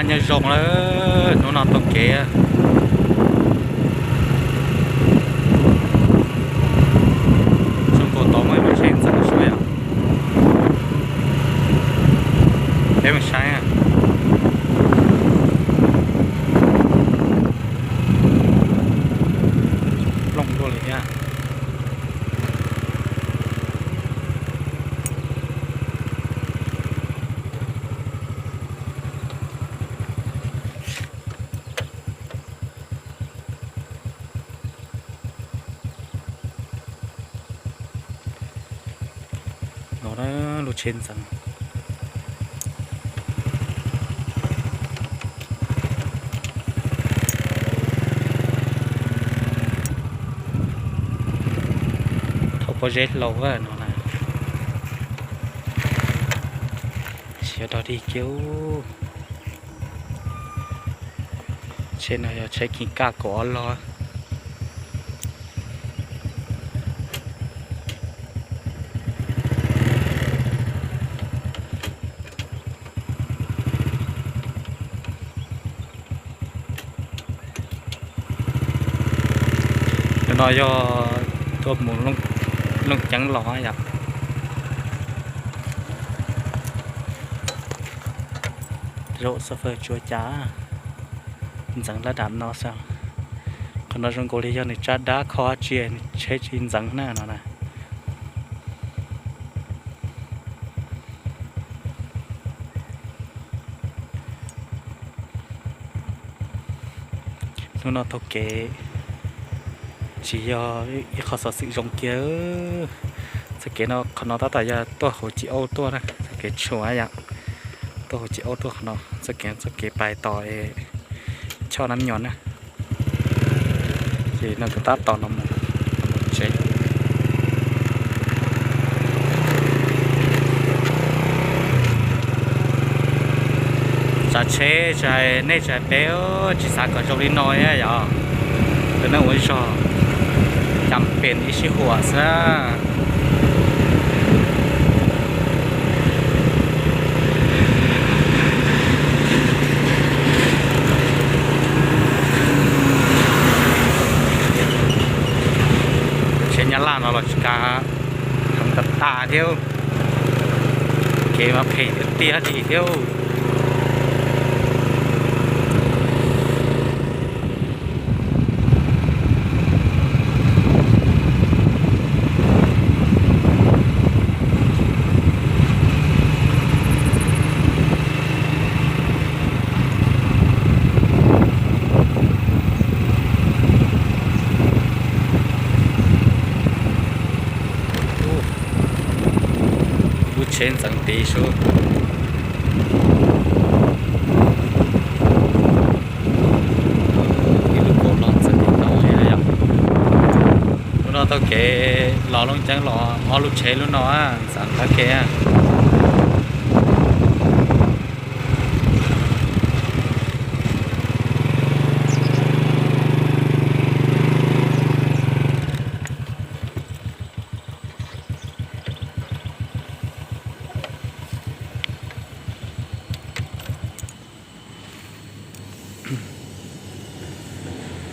Nyob zoo lawm, hnub no taug kev. Zoo nkaus tod muaj ib lub tsheb ntxeev suab yom. Peb mus saib. Plooj dua li thiab. No na, lub tsheb ntxeev. Thauj pob zeb hlau no na. Siav dog dig kiag. Tsheb no yog tsheb King Cab kaum ob log. Tus no yog tuaj mus Looj Ceeb los yom. Zaum xo fawm tsuav cas ntxeev lab dam no xwb. Qhov no zoo nkaus li yog nws tsab dab kho tsi nws tsheb tsis ntxeev na no na. Hnub no taug kev tsis yog ib qho xov xwm zoo kiag. Txoj kev no, qhov no tab tom yog tuaj hauv Ci Auj tuaj na, txoj kev tshuam yom. Tuaj hauv Ci Auj tuaj qhov no, txoj kev, txoj kev pais tom Choj Nab Nyos na. Ces no tab tom los mus tsev. Tsav tsheb tsis hais nej tsis hais peb, tsis xav kom zoo li no thiab yom. Tus neeg ua zog cas pem ib sij huam xwb. Tsheb Nyab Laj no los tsis kav, heev tas tas thiab. Kev mas phem tiag tiag li thiab. Lub tsheb ntxeev tid sub. Ib lub kaum los txog tim no li yom. Lub no taug kev los Looj Ceeb los ob lub tsheb lub no ntxeev qab kev.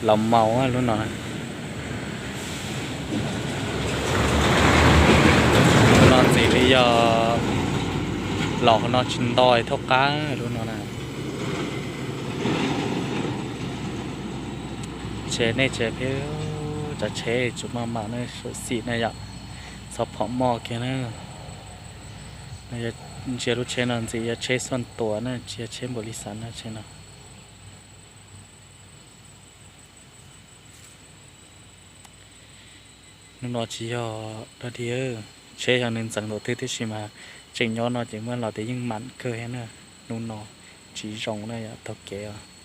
Los maus lub no. Lub no ntxim li yog los hauv no tsis nto thooj qab lub no na. Tsev nej tsev peb, tsav tsheb tsuas maj mam na, sawv xim na yom. Txhob phom moj kiag na. Ntsia lub tsheb no ntxim yog tsheb xuaj tuam na, tsis yog tsheb npaum li xav na tsheb no. Hnub no tsis yog dog dig, tsheb yog nws ntxeev npaum twg tib si mas tseem nyob no ces muab los tias yeej mam kawg thiab na. Hnub no tsis zoo na yom, taug kev os.